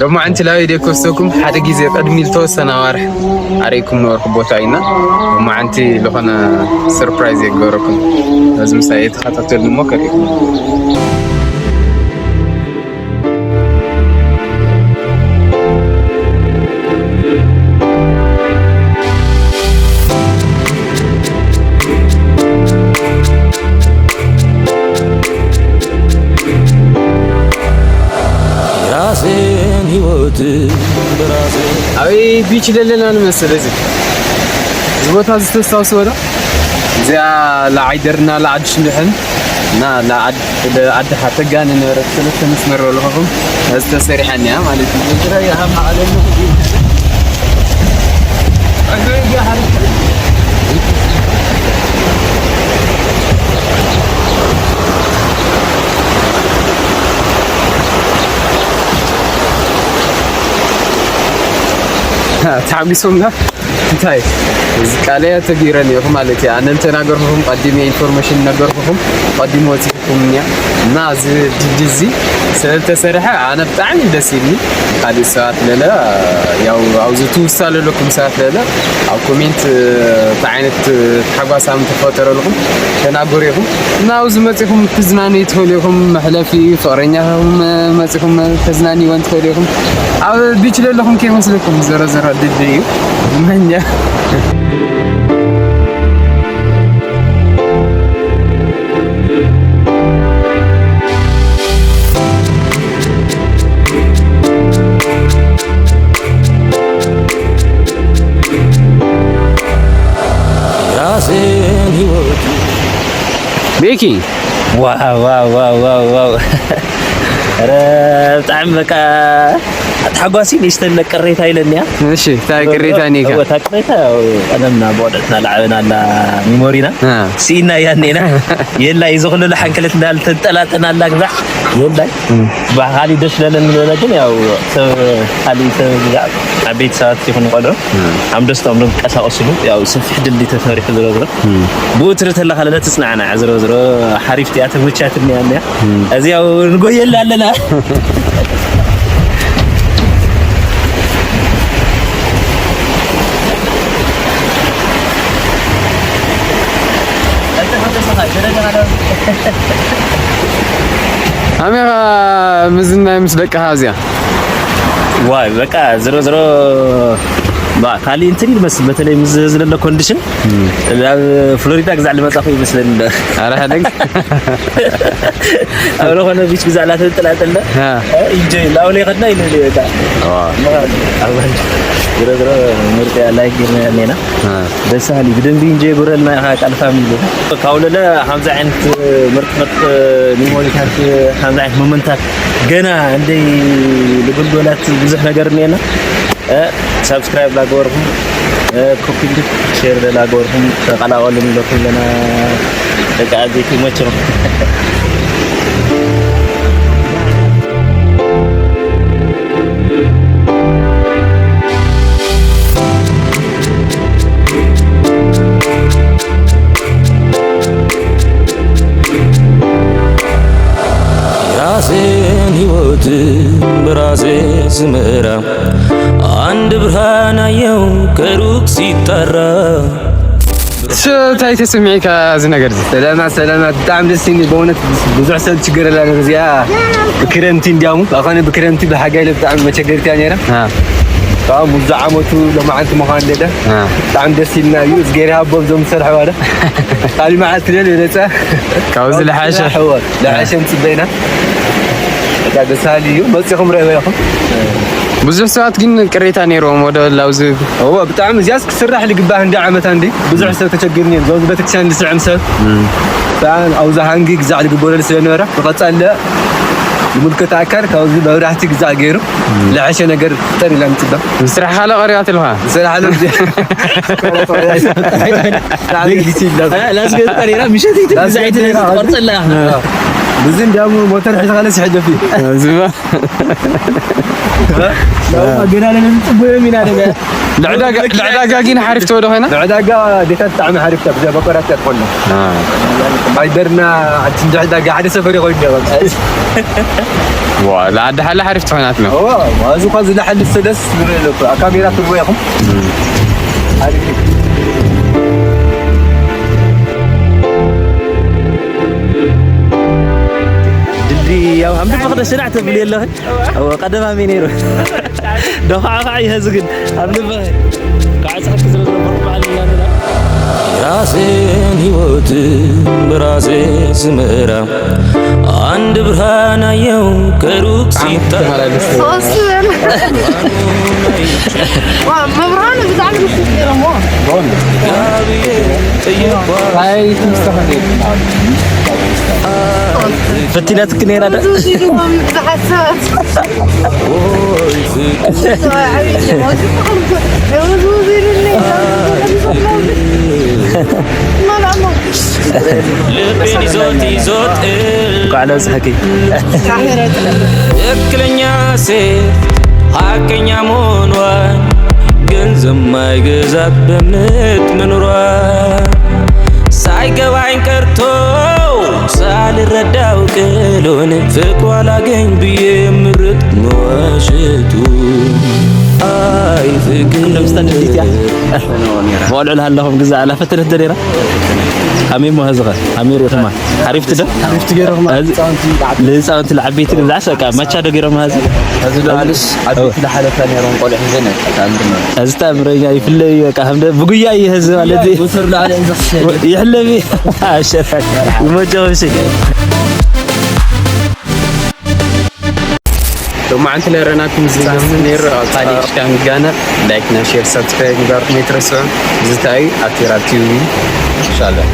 ሎማዓንቲ ላይቭ ደይ ክወስደኩም ሓደ ግዜ ቅድሚ ዝተወሰነ ኣዋርሕ ኣርእይኩም ነበርኩ ቦታ ኢና። ሎማዓንቲ ዝኾነ ሰርፕራይዝ የግበረኩም። በዚ ምሳይ ተኸታተሉ እሞ ከርእየኩም። የራሴን ህይወት በራሴ ኣበይ ቢች ዘለና ንመስል? እዚ እዚ ቦታ እዚ ተስታውስዎ ዶ? እዚኣ ለዓይደርና ለዓዲ ሽንድሕን እና ለዓዲ ሓተጋ ንነበረት ሰለስተ መስመር ኣለኹም እዚ ተሰሪሐ እኒኣ ማለት እዩ። ዝረይ ሃብ ማዕለሉ ተሓጒሶምና እንታይ እዚ ቃለይ ኣተጊረ ነይኹ ማለት እዩ። ኣነ እንተናገርኩኹም ቀዲመ ኢንፎርሜሽን ነገርኩኹም ቀዲሙ ወፂኹም እኒያ እና እዚ ድልድይ እዚ ስለዝተሰርሐ ኣነ ብጣዕሚ ደስ ኢልኒ። ካልእ ሰባት ለለ ያው ኣብዚ ትውሳ ለለኩም ሰባት ለለ ኣብ ኮሜንት እንታይ ዓይነት ተሓጓስ ኣም ተፈጠረልኩም ተናገሩ ኢኹም እና ኣብዚ መፂኹም ትዝናነዩ ትኽእሉ ኢኹም። መሕለፊ ፍቕረኛኹም መፂኹም ተዝናንይወን ትኽእሉ ኢኹም። ኣብ ቢች ለለኹም ከይመስለኩም ዘረዘረ ድልድይ እዩ። መኛ የራሴን ህይወት ቤኪ ዋው ዋው ዋው ዋው ዋው ኧረ ብጣዕሚ በቃ ኣትሓጓሲ ንእሽተን ቅሬታ ኢለኒያ እሺ እንታይ ቅሬታ ኔካ እወ፣ እታ ቅሬታ ያው ቀደምና ብቆልዕትና ለዓበናላ ሚሞሪና አ። ስኢና እያ እኔና የላ እዚ ኩሉ ለሓንከለት እንዳል ተንጠላጠናላ ግዛዕ የላይ ብሓሊ ደስ ለለን ለለ ግን ያው ሰብ ሓሊ ሰብ ግዛዕ ዓበይቲ ሰባት ይኹን ቆልዑ ኣም ደስቶም ዶ ቀሳቀስሉ ያው ሰፊሕ ድልድይ ተሰሪሑ ዝረዝረ ብኡ ትሪ ተለኻ ለለ ትጽናዕናዕ ዝረዝረ ሓሪፍ እያ ተመቻትኒ እያ እዚያው ንጎየላ ኣለና ኣሜኻ ምዝናይ ምስ ደቅኻ እዚኣ ዋይ በቃ ዝሮ ዝሮ ባ ካሊ እንትን ይመስል በተለይ ምስ ዝለለ ኮንዲሽን ኣብ ፍሎሪዳ ግዛዕ ልመጻኹ ይመስለኒ ኣረ ሕደግ ኣብ ዝኾነ ቢች ግዛዕ ላተንጠላጠለ አ። ኢንጆይ ላውለ ይኸድና ይልል በቃ ዝሮ ዝሮ ምርጥ ላይክ ጌርና ያኔና ደስ ሃሊ ብደንቢ ኢንጆይ ጉረልና ኢኻ ቃል ፋሚሊ ካብለለ ሃምዚ ዓይነት ምርጥ ምርጥ ሚሞሪታት ሃምዚ ዓይነት ሞመንታት ገና እንደይ ልጉልጎላት ብዙሕ ነገር እኒአና ሳብስክራይብ ላገበርኩም ኮፒ ሊንክ ሼር ላገበርኩም ተቀላቀሉ ንብለኩም ኣለና ደቂ ዓበይቲ ይመችኹም የራሴን ህይወት በራሴ ስመራ አንድ ብርሃን አየው ከሩቅ ሲጣራ እንታይ ተሰሚዕካ እዚ ነገር እዚ ሰላማት ሰላማት ብጣዕሚ ደስ ይብል በእውነት ብዙሕ ሰብ ትችገር ኣላ ነገር እዚኣ ብክረምቲ እንዲያውም ኣኾነ ብክረምቲ ብሓጋይ ኢለ ብጣዕሚ መቸገርት እያ ነይራ አ፣ ከዓ ሙዙ ዓመቱ ሎማዓንቲ ምዃን ደደ አ። ብጣዕሚ ደስ ኢልና እዩ እዝጌር ሃቦም ዞም ዝሰርሐ ዋለ ካሊ መዓልቲ ደል የለፀ ካብዚ ልሓሸ ሕወር ለሓሸ ንፅበይና በቃ ደስ ሃሊ እዩ መፂኹም ርአዮ ኢኹም ብዙሕ ሰባት ግን ቅሬታ ነይርዎም ወደ ላውዚ እዎ ብጣዕሚ እዚያስ ክስራሕ ልግባህ እንዲ ዓመታ እንዲ ብዙሕ ሰብ ተቸግር ነይሩ ዞዚ ቤተክርስትያን ዝስዕም ሰብ ብጣዕሚ ኣብዚ ሃንጊ ግዛዕ ልግበረሉ ስለነበረ ብቐፃለ ንምልከት ኣካል ካብዚ መብራህቲ ግዛዕ ገይሩ ለሐሸ ነገር ፍጠር ኢላ ምፅበ ስራሕ ካልእ ቀሪባትልኻ ስራሕ ለ ላስገዝ ቀሪራ ምሸት ይትል ዛይቲ ቆርፀላ ብዙ እንዲያውም ሞተር ሒዝኻ ለስሕደፊ ዝባ ገና ለነዝፅቦዮም ኢና ደገ ንዕዳጋ ግን ሓሪፍ ተወደ ኮይና። ንዕዳጋ ዴታ ብጣዕሚ ሓሪፍ፣ ብዛ በቆራት ትኾን። ሃይደርና፣ ኣቲ ንዕዳጋ ሓደ ሰፈር ይኾን። ዋ፣ ለዓዲ ሓላ ሓሪፍ ትኾናት ነው። እዚ ኳ ዝለሓል ሰደስ ዝብል ኣሎ። ካሜራ ትርቦ ያኹም። ሓሪፍ። ድልድይ ያው ሃምድ ፈቕደ ሽናዕ ተብሉ የለኽን። ቀደም ኣሜ ነይሩ። ደፋዕ ኸዓ ይኸዚ ግን ኣብ ልበ ከዓ ጽሕፍ ስለ ዝነበርኩ በዓል እናንና። የራሴን ህይወት በራሴ ስመራ አንድ ብርሃን አየው ከሩቅ ሲታይ። ሶስት በል። ዋ፣ መብርሃን ብጣዕሚ ደስ ይብል እሞ። ፈቲናትክ ነይራ ዶ? ብዙ ኢልዎም ብዙሓት ሰባት። ብዙ ኢሉኒ። መላሞ። ልቤን ይዞት ይዞት እንኳዕ ለብፅሐኪ። ትክክለኛ ሴት ሀቀኛ መሆኗን ገንዘብ ማይገዛት በእምነት መኖሯን ሳይገባኝ ቀርቶ ሳልረዳው ቅሉን ፍቅሯ ላገኝ ብዬ ምርጥ መዋሸቱ። አይ ፍቅር ለምስታ ድልድያ። በልዑ ለሃለኹም ግዛ ኣላ ፈተነት ደሬራ። ኣሜን መሃዝኸ ኣሜን ርኢኹማ። ሓሪፍቲ ዶ? ሓሪፍቲ ገይሮም። ንህፃውንቲ ለዓበይቲ ግዛ በቃ ማቻ ዶ ገይሮም መሃዝ? እዚ ለዓልስ ዓበይቲ ለሓለፍና ነይሮም ቆልዑ ሒዘን። እዚ ተኣምረኛ ይፍለይ በቃ ከም ብጉያ እዩ ህዝብ ማለት እዩ። ወሰር ለዓለ እንዘኽሰል። ይሕለብ እዩ። ኣሸራክ ይሞጆ እሺ። ሎማዓንቲ ነረናኩም ዝዛም ነይሩ። ኣብ ካልእ ሽካን ጋና ላይክ እና ሼር ሰብስክራይብ ምግባርኩም ኣይትረስዑ። ዝታይ ኣቲራ ቲቪ ኢንሻላህ።